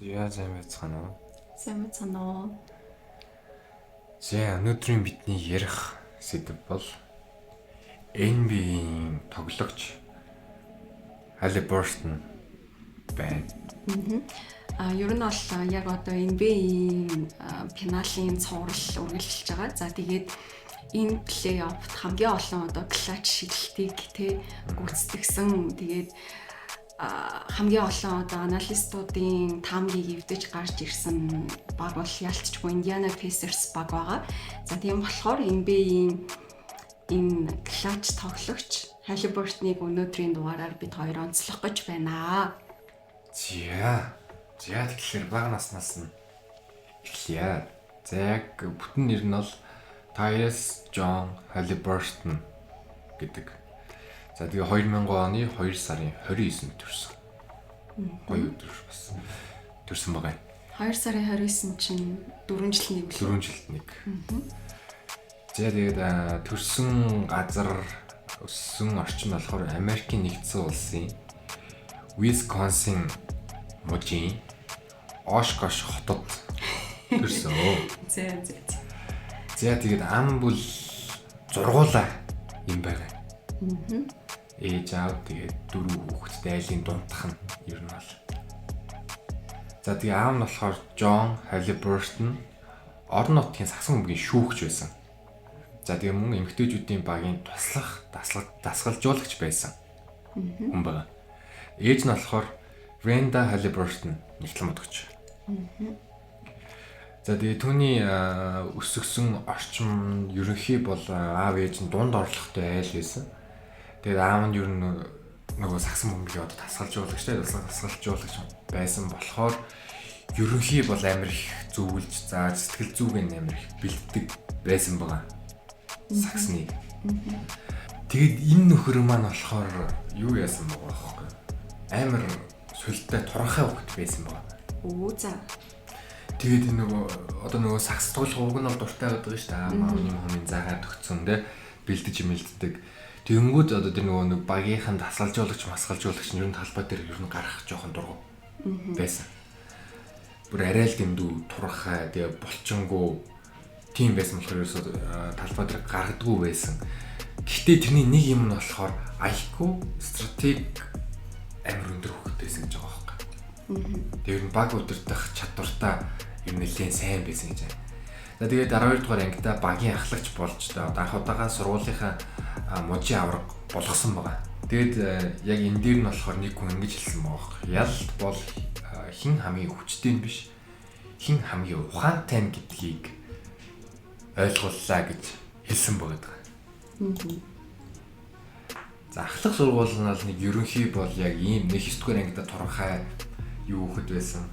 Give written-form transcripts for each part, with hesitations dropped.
За, сайн байцгаана уу? Сайн байцгаана уу? За, өнөөдрийн бидний ярих сэдэв бол NBA-ийн тоглогч Haliburton байна. Ер нь бол яг одоо NBA-ийн финалийн цуврал үргэлжилж байгаа. За, тэгээд энэ плей-оффт хамгийн олон одоо clutch шидэлтийг те гүйцэтгэсэн. Тэгээд хамгийн олон одоо analyst уудын таамгийг эвдэж гарч ирсэн баг бол яалтчгүй Indiana Pacers баг байгаа. За, тийм болохоор NBA-ийн энэ clutch тоглогч Haliburton-ыг өнөөдрийн дугаараар бид хоёр онцлох гэж байна. За. За, тэгэхээр бага наснаас нь эхлэе. За, яг бүтэн нэр нь бол Tyrese John Haliburton гэдэг. За, тэгээ 2000 оны 2 сарын 29-нд төрсөн. Гоё өдөр бас төрсөн байгаа юм. 2 сарын 29 чинь 4 жилд нэг лээ. 4 жилд нэг. За, тэгээд төрсөн газар, өссөн орчин болохоор Америкийн нэгдсэн улсын Висконсин мужийн Ошкош хотод төрсөн. За. За, тэгээд ам бүл зургуулаа юм байгаа. Ээж аав, тэгээд дөрөв хүүхэдтэй айлын дундах нь ер нь бол. За, тэгээ аав нь болохоор Джон Haliburton орон нутгийн сагсан бөмбөгийн шүүгч байсан. За, тэгээ мөн эмэгтэйчүүдийн багийн туслах дасгалжуулагч байсан хүн байгаа. Ээж нь болохоор Renda Haliburton, нягтлан модогч. За, тэгээ түүний өсгсөн орчин ерөнхий бол аав ээж нь дунд орлоготой айл байсан. Тэгээд аав нь ер нь нөгөө сагсан бөмбөгийн одоо дасгалжуулагч те дасгалжуулагч байсан болохоор ерөнхий бол амар их зөвлөж зааж, сэтгэл зүг нь амар их бэлддэг байсан байгаа. Сагсны. Тэгээд энэ нөхөр маань болохоор юу яасан байгаа байхгүй. Амар сүлдээ туранхай хөвгт байсан байгаа. Өө за. Тэгээд нөгөө одоо нөгөө сагс тоглох уг нь бол дуртай байдаг шүү дээ. Аа, юм хүмүүн заагаад өгцөн те бэлдэж мэлддэг. Тэгэнгүүт одоо тэр нөгөө нэг багийнхан дасгалжуулагч, масгалжуулагч нь ер нь талбай дээр ер нь гарах жоохон дургу байсан. Бүр арай л дэндүү туранхай, тэгээ булчингуу тийм байсан болохоор ерөөсөө талбай дээр гаргадаггүй байсан. Гэхдээ тэрний нэг юм нь болохоор IQ, стратеги амар өндөр хөвгт байсан гэж байгаа байхгүй. Тэгээ ер нь баг удирдах чадвартай ер нь нэлээд сайн байсан гэж байна. За, тэгээд 12 дугаар ангида багийн ахлагч болж одоо анх удаага сургуулийнхаа мужийн авраг болгосон байгаа. Тэгээд яг энэ дээр нь болохоор нэг хүн ингэж хэлсэн байгаа байхгүй. Ялалт бол хэн хамгийн хүчтэй нь биш, хэн хамгийн ухаантай нь гэдгийг ойлгууллаа гэж хэлсэн байгаа. За, ахлах сургууль нь бол нэг ерөнхий бол яг ийм нэг 9 дугаар ангида туранхай юу хөхөд байсан.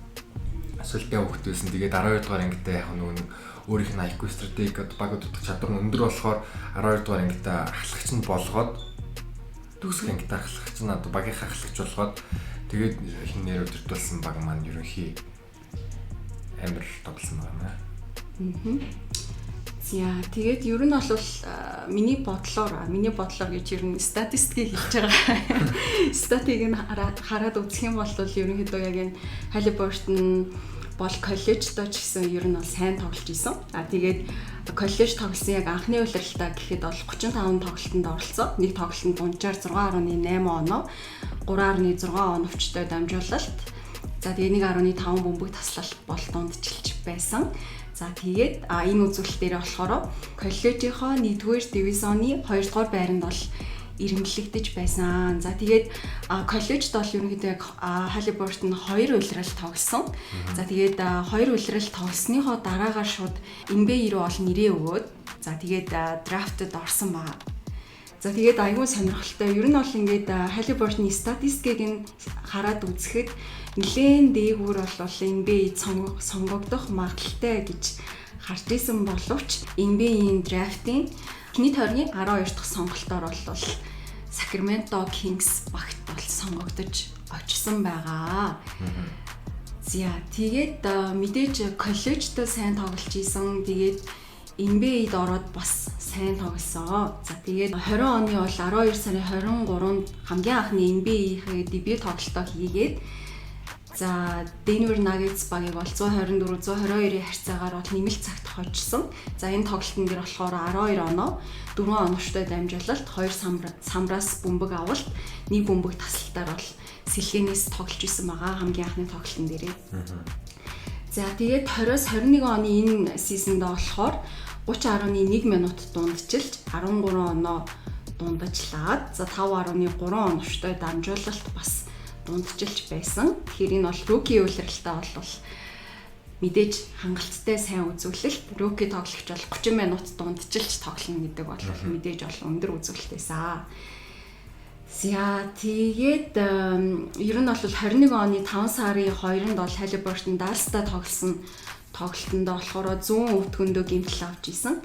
Сүлдээ хөхөд байсан. Тэгээд 12 дугаар ангида яг нөгөө нэг өөрийнх нь IQ, стратеги, баг удирдах чадвар нь өндөр болохоор 12 дугаар ангида ахлагч нь болгоод, төгсөх ангида ахлагч нь одоо багийнхаа ахлагч болгоод, тэгээд хинээр удирдуулсан баг маань ерөнхий амар тоглосон байгаа юм. За, тэгээд ер нь бол миний бодлоор гэж ер нь статистикийг хэлж байгаа. Статистикийг нь хараад үзэх юм бол ерөнхийдөө яг энэ Haliburton бол коллеждоо ч гэсэн ер нь бол сайн тоглож исэн. А тэгээд коллеж тоглосон яг анхны улиралтаа гэхэд бол 35 тоглолтод оролцсон. Нэг тоглолтод дунджаар 6.8 оноо, 3.6 оновчтой дамжуулалт. За, тэгээ 1.5 бөмбөг таслалт бол дундчилж байсан. За, тэгээд энэ үзүүлэлт дээр болохоор коллежийнхоо 1-р дивизионы 2-р байранд бол эрэмблэгдэж байсан. За, тэгээд коллежид бол ерөнхийдөө яг Haliburton хоёр улирал тоглосон. За, тэгээд хоёр улирал тоглосныхоо дараагаар шууд NBA руу бол нэрээ өгөөд, за, тэгээд draft ад орсон байгаа. За, тэгээд айгүй сонирхолтой. Ер нь бол ингээд Haliburton-ы статистикийг нь хараад үзэхэд нэлээд дээгүүр бол NBA сонгогдох магадлалтай гэж харж исэн боловч NBA-ийн draft ын эхний тойргийн 12 дахь сонголтоор бол Sacramento Kings багт бол сонгогдож очсон байгаа. За, тэгээд мэдээж коллеждоо сайн тоглож исэн. Тэгээд NBA-д ороод бас сайн тоглосон. За, тэгээд 20 оны бол 12 сарын 23-нд хамгийн анхны NBA-ийн дебют тоглолтоо хийгээд. За Denver Nuggets багийг бол 124-122-ийн харьцаагаар бол нэмэлт цагт хожсон. За энэ тоглолтын дээр болохоор 12 оноо, 4 оновчтой дамжуулалт, 2 самбраас бөмбөг авалт, 1 бөмбөг таслалтаар бол сэлгээнээс тоглож исэн байгаа хамгийн анхны тоглолтын дээрээ. За тэгээд 20-с 21 оны энэ season д болохоор 30.1 минут дундчилж 13 оноо дундажлаад, за 5.3 оновчтой дамжуулалт бас дундчилж байсан. Тэгэхээр энэ бол rookie улиралтай бол мэдээж хангалттай сайн үзүүлэлт. Rookie тоглогч бол 30 минут дундчилж тоглоно гэдэг бол мэдээж бол өндөр үзүүлэлт байсан. За тэгээд ер нь бол 21 оны 5 сарын 2-нд бол Halliburton Dallas-тай тоглосон тоглолтонд болохоор зүүн өвдгөндөө гэмтэл авч исэн.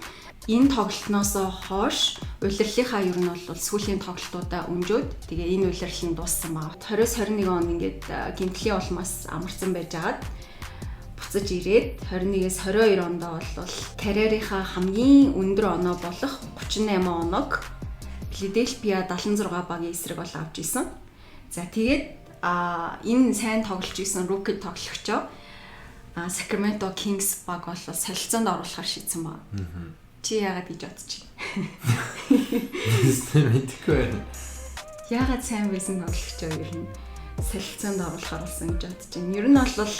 Энэ тоглолтноос хойш улирлынхаа ер нь бол сүүлийн тоглолтуудаа өнжөөд, тэгээ энэ улирал нь дууссан байгаа. 20-21 он ингээд гэмтлийн улмаас амарсан байж агаад буцаж ирээд 21-ээс 22 онд бол карьерийнхаа хамгийн өндөр оноо болох 38 оноог Филадельфиа 76 багийн эсрэг бол авч исэн. За тэгээд энэ сайн тоглож исэн rookie тоглогчоо Sacramento Kings баг бол солилцоонд оруулахар шийдсэн байна. Чи яагаад гэж бодож байна? Мэдэхгүй байна. Яагаад сайн байсан тоглогчоо ер нь солилцоонд оруулахар болсон гэж бодож байна? Ер нь бол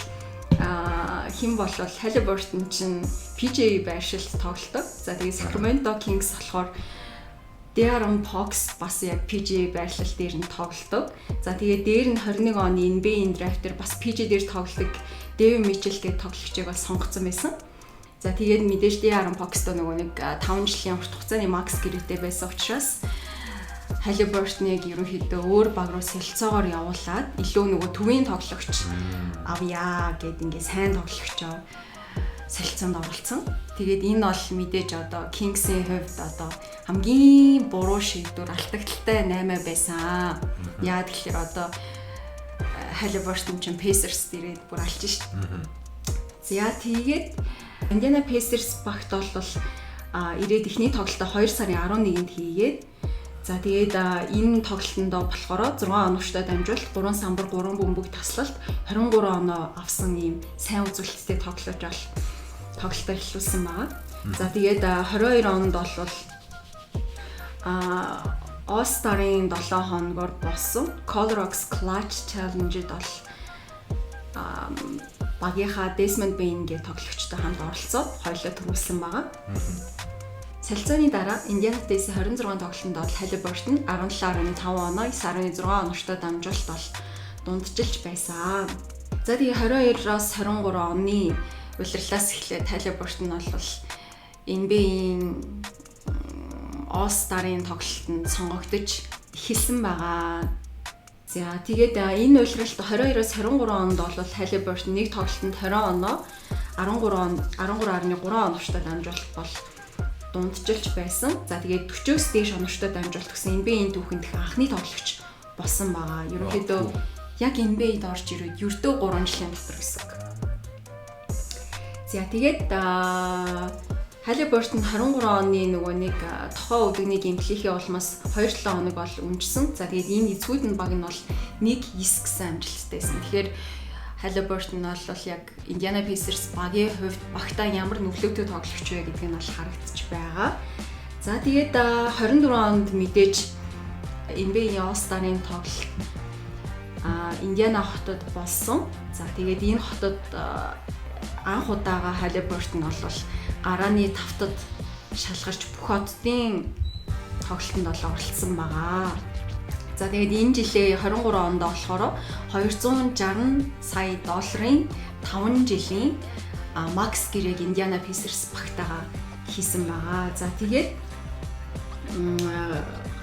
хэн болвол Halliburton чинь PG байршилт тоглолдог. За тэгээд Sacramento Kings болохоор De'Aaron Fox бас яг PG байрлал дээр нь тоглолдог. За тэгээд дээр нь 21 оны NBA-ийн draft дээр бас PG дээр тоглодог Davion Mitchell гэдэг тоглогчийг бол сонгоцсон байсан. За тэгээд мэдээж De'Aaron Fox-той нөгөө нэг 5 жилийн урт хугацааны max гэрээтэй байсан учраас Halliburton-ыг ерөнхийдөө өөр баг руу солилцоогоор явуулаад илүү нөгөө төвийн тоглогч авъя гэд ингээ сайн тоглогчоо солилцоонд оролцсон. Тэгээд энэ бол мэдээж одоо Kings-ийн хувьд одоо хамгийн буруу шийдвэр, алдагдалтай 8 байсан. Яа тэгэхээр одоо Halliburton чинь Pacers дээрээ бүр алж шít. За тэгээд Indiana Pacers багт бол ирээд эхний тоглолтоо 2 сарын 11-нд хийгээд, за тэгээд энэ тоглолтондоо болохоор 6 оновчтой дамжуулалт, 3 самбар, 3 бөмбөг таслалт, 23 оноо авсан ийм сайн үзүүлэлттэй тоглож бол тоглолтоо эхлүүлсэн байгаа. За тэгээд 22 онд бол All Star-ын 7 хоногор болсон Clorox Clutch Challenge-д бол багийнхаа Desmond Bane гэх тоглогчтой хамт оролцоод хоёулаа түрүүлсэн байгаа. Солилцооны дараа Indiana-тэй 26 тоглолтод бол Halliburton 17.5 оноо, 9.6 оновчтой дамжуулалт бол дундчилж байсан. За тэгээ 22-оос 23 оны улирлаас эхлээд Halliburton бол NBA-ийн All Star-ын тоглолтод сонгогдож эхэлсэн байгаа. За тэгээд энэ улиралд 22-оос 23 онд бол Halliburton нэг тоглолтод 20 оноо, 13 он 13.3 оновчтой дамжуулалт бол дундчилж байсан. За тэгээд 40-оос дээш оновчтой дамжуулалт гэсэн NBA-ийн түүхэнд анхны тоглогч болсон байгаа. Ерөнхийдөө яг NBA-д орж ирээд ердөө 3 жилийн дотор гэсэн үг. За тэгээд Halliburton 23 оны нөгөө нэг тохоо өвдөгний гэмтлийнхээ улмаас 2-7 хоног бол өмжсөн. За тэгээд энэ эцгүүд нь баг нь бол 1-9 гэсэн амжилттай байсан. Тэгэхээр Halliburton бол яг Indiana Pacers багийн хувьд багтаа ямар нөлөөтэй тоглогч вэ гэдг нь бол харагдчих байгаа. За тэгээд 24 онд мэдээж NBA-ийн All-Star-ын тоглолт Индиана хотод болсон. За тэгээд энэ хотод анх удаага Halliburton бол гарааны тавтад шалгарч бүх оддын тоглолтод бол оролцсон байгаа. За тэгээд энэ жилээ 23 онд болохоор 260 сая долларын 5 жилийн max гэрээг Indiana Pacers багтаага хийсэн байгаа. За тэгээд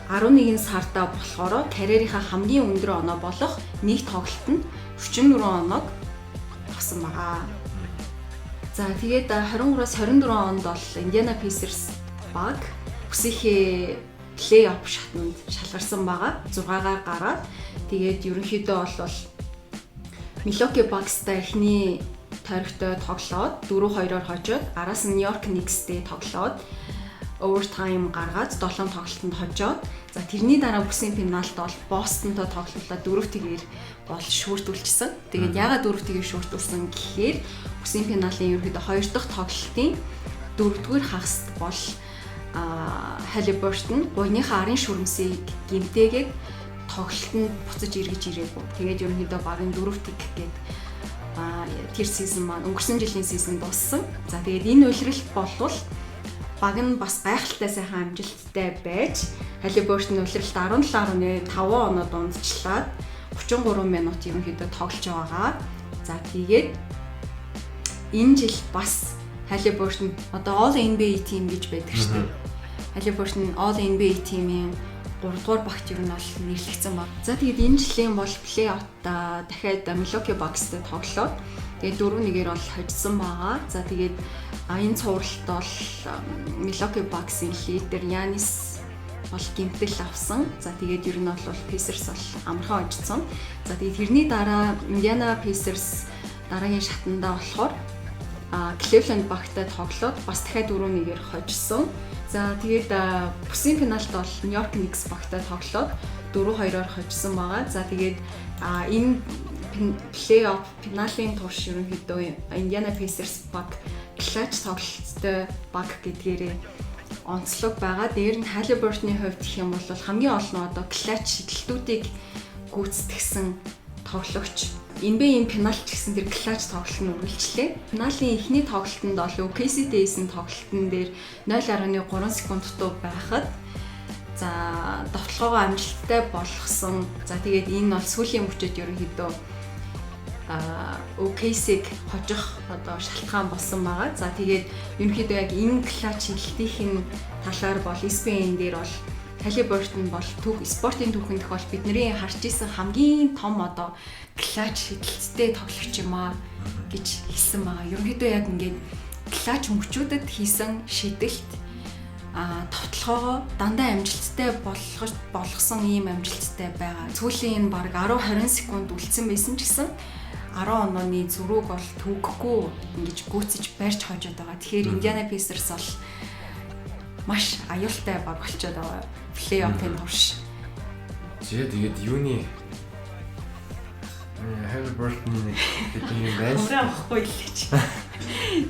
11 сарда болохоор карьерийнхаа хамгийн өндөр оноо болох нэг тоглолтод 44 оноог авсан байгаа. За тэгээд 23-аас 24 онд бол Indiana Pacers баг бүсийнхээ плей-офф шатанд шалгарсан байгаа. 6-гаар гараад тэгээд ерөнхийдөө бол Milwaukee Bucks-тай эхний тойрогтой тоглоод 4-2-оор хожоод, араас нь New York Knicks-тэй тоглоод Overtime гаргаад 7 тоглолтод хожоод, за тэрний дараа бүсийн финалд бол Бостонтой тоглолоо 4-тэгээр бол шүүртүүлчихсэн. Тэгээд ягаад 4-тэгээр шүүртүүлсэн гэхээр бүсийн финалын ерөнхийдөө 2 дахь тоглолтын 4-р хагаст бол Халибертон гуйныхаа арын шүрмсийг гимтээгээд тоглолтод буцаж эргэж ирээгүй. Тэгээд ерөнхийдөө багын 4-тэг гээд тэр season маань, өнгөрсөн жилийн season дууссан. За, тэгээд энэ улиралт болвол баг нь бас гайхалтай сайхан амжилттай байж, Халибертон улиралт 17.5 оноо дундчлаад 33 минут ерөнхийдөө тоглож байгаа. За, тэгээд энэ жил бас Халибертон одоо All NBA team гэж байдаг шүү дээ. Халибертон All NBA team-ийн 3 дугаар багт ер нь бол нэрлэгдсэн баг. За, тэгээд энэ жилийн бол плей-офф дахиад Milwaukee Bucks-тай тоглоод, тэгээд 4-1-ээр бол хожсон байгаа. За, тэгээд энэ цувралт бол Milwaukee Bucks-ийн лидер Янис бол гэмтэл авсан. За, тэгээд ер нь бол Pacers бол амархан хожсон. За, тэгээд тэрний дараа Indiana Pacers дараагийн шатандаа болохоор Cleveland багтай тоглоод бас дахиад 4-1-ээр хожсон. За, тэгээд бүсийн финалд бол New York Knicks багтай тоглоод 4-2-оор хожсон байгаа. За, тэгээд энэ плей-офф финалийн турш ерөнхийдөө Indiana Pacers баг clutch тоглолттой баг гэдгээрээ онцлог байгаа. Дээр нь Halliburton-ы хувьд гэх юм бол хамгийн олон одоо clutch шидэлтүүдийг гүйцэтгсэн тоглогч. NBA-ийн финал ч гэсэн тэр clutch тоглолт нь үргэлжлээ. Финалийн эхний тоглолтод бол OKC дээсэн тоглолтын дээр 0.3 секунд дутуу байхад, за, довтлогоогоо амжилттай болгосон. За, тэгээд энэ бол сүүлийн мөчөд ерөнхийдөө OKC-г хожих одоо шалтгаан болсон байгаа. За, тэгээд ерөнхийдөө яг энэ clutch шидэлтийн талаар бол ESPN дээр бол Халибертон бол түүх, спортын түүхэнд бол бидний харж исэн хамгийн том одоо clutch шидэлттэй тоглогч юм аа гэж хэлсэн байгаа. Ерөнхийдөө яг ингээд clutch мөчүүдэд хийсэн шидэлт довтлогоогоо дандаа амжилттай болгож болгосон ийм амжилттай байгаа. Сүүлийн энэ баг 10 20 секунд үлдсэн байсан ч гэсэн 10 онооны зөрүүг бол төгөхгүй ингэж гүйцэж барьж хожоод байгаа. Тэгэхээр Indiana Pacers бол маш аюултай баг болчиход байгаа. Плей-оффын турш. Зэ, тэгээд юуны Halliburton-ы нэг хэдэн юм байна. Ураа авахгүй л гэж.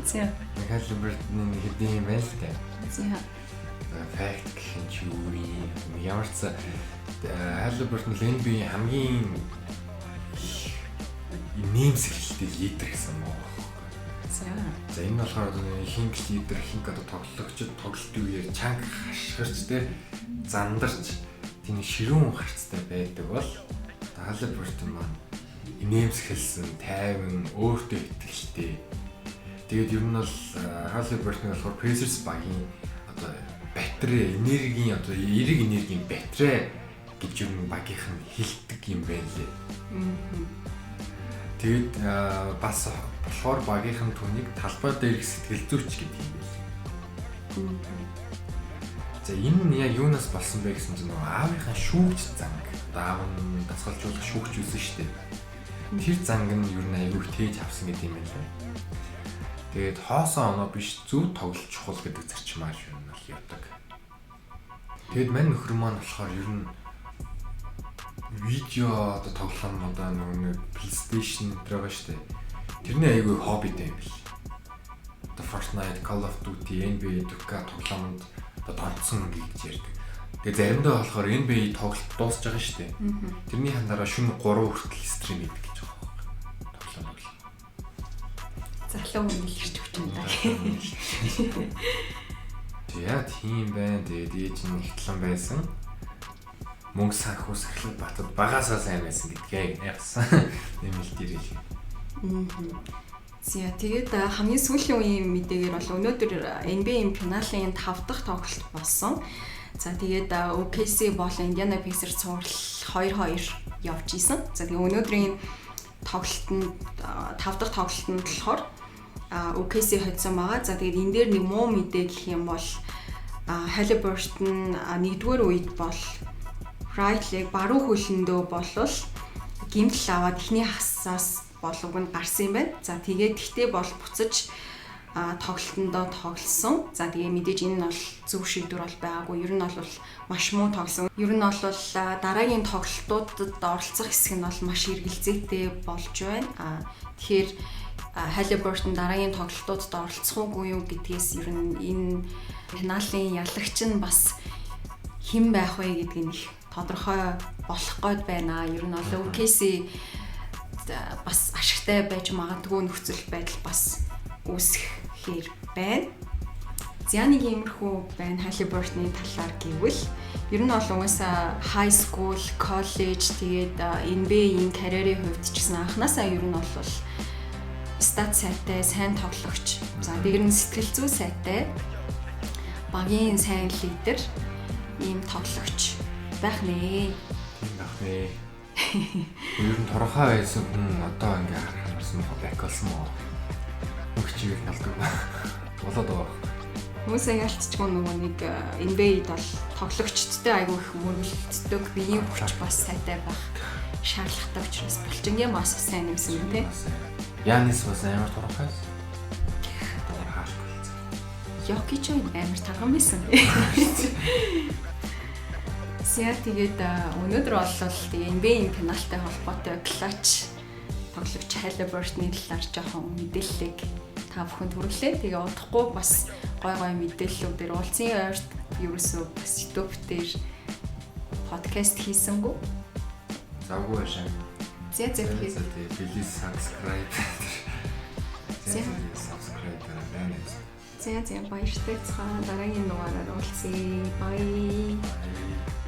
За. Halliburton-ы нэг хэдэн юм байна л та. За. Fact гэх юм чи юу юм? Ямар ч Halliburton л NBA хамгийн нэмсэглэлтэй лидер гэсэн мó. За. За, энэ болохоор одоо ихэнх лидер, ихэнх одоо тоглогчид тоглолтын үеэр чанга хашгирч те, зандарч, тийм ширүүн харцтай байдаг бол Halliburton маань инээмсэглэсэн, тайван, өөртөө итгэлтэй. Тэгээд ер нь бол Halliburton болохоор Pacers багийн одоо батарей, энергийн, одоо эерэг энергийн батарей гэж ер нь багийнх нь хэлдэг юм байна лээ. Тэгээд бас болохоор багийнх нь түүнийг талбай дээрх сэтгэл зүйч гэдэг юм байна. За, энэ нь яг юунаас болсон бэ гэсэн чинь нөгөө аавынхаа шүүгч занг, одоо аав нь дасгалжуулах шүүгч байсан шүү дээ. Тэр занг нь ер нь аягүй тээж авсан гэдэг юм байна лээ. Тэгээд хоосон оноо биш, зөв тоглолт чухал гэдэг зарчмаар ер нь бол явдаг. Тэгээд мань нөхөр маань болохоор ер нь видео одоо тоглоом, одоо нөгөө нэг PlayStation дээр байгаа шүү дээ. Тэрний аягүй хоббитэй юм бэл. Одоо Fortnite, Call of Duty, NBA 2K тоглоомонд одоо донцсон гэж ярьдаг. Тэгээ заримдаа болохоор NBA тоглолт дуусж байгаа шүү дээ. Тэрний хандараа шөнө 3 хүртэл stream хийдэг гэж байгаа байхгүй. Тоглоом тоглоо. Залуу хүн л ирч хүч юм да. Тэгээ тийм байна. Тэгээд ээж нь ихтлэн байсан. Мөнгө санхүү сахилга батад багасаа сайн байсан гэдгээ явсан. Нэмэлт ирэл. За, тэгээд хамгийн сүүлийн үеийн мэдээгээр бол өнөөдөр NBA-ийн финалийн 5 дахь тоглолт болсон. За, тэгээд OKC болон Indiana Pacers цуврал 2-2 явж исэн. За, тэгээд өнөөдрийн тоглолтод, 5 дахь тоглолтод болохоор OKC хоцсон байгаа. За, тэгээд энэ дээр нэг муу мэдээ гэх юм бол Halliburton нэгдүгээр үед бол right leg, баруун хөлөндөө болвол гэмтэл аваад эхний хагасаас бол уг нь гарсан юм байна. За, тэгээд тэгтээ бол буцаж Тоглолтондоо тоглосон. За, тэгээ мэдээж энэ нь бол зөв шийдвэр бол байгаагүй. Ер нь бол маш муу тоглосон. Ер нь бол дараагийн тоглолтуудад оролцох хэсэг нь бол маш эргэлзээтэй болж байна. Тэгэхээр Халибертон дараагийн тоглолтуудад оролцох уугүй юу гэдгээс ер нь энэ финалийн ялагч нь бас хэн байх вэ гэдг нь их тодорхой болох гээд байна. Ер нь бол OKC бас ашигтай байж магадгүй нөхцөл байдал бас үүсэхээр байна. За, нэг иймэрхүү байна Халибертны талаар гэвэл ер нь бол угаасаа high school, college, тэгээд NBA-ийн карьерийн хувьд ч гэсэн анханасаа ер нь бол stat сайтай, сайн тоглогч. За, дээр нь сэтгэл зүй сайтай, багийн сайн лидер ийм тоглогч байх нэ. Тийм байх нэ. Ер нь турхаа байсан хүн одоо ингээ харах юм бас муухай back болсон мó. Мөх чигээр болдог. Болоод байгаа байхгүй. Хүмүүсээ ялцчгүй нөгөө нэг NBA-д бол тоглогчдтой айгүй их мөргөлддөг, биеийн хүч бас сайтай байх шаардлагатай учраас булчингийн бас сайн юмсан юм тий. Янис бас амар турхаа байсан. Одоо хаалт болсон. Йокич амар тархан байсан. За, тэгээд өнөөдөр бол тэгээ NBA-ийн финалтай холбоотой clutch тоглогч Халибертны талаар жоохон мэдээллийг та бүхэнд хүргэлээ. Тэгээ удахгүй бас гой гой мэдээллүүдээр уулзсан ойрт ерөөсөө бас YouTube дээр подкаст хийсэнгүү. Завгүй байшаа. За, тэгэхээр please subscribe. За, subscribe дараарай. За, баяртай цаа, дараагийн дугаараар уулзъя. Bye. Bye.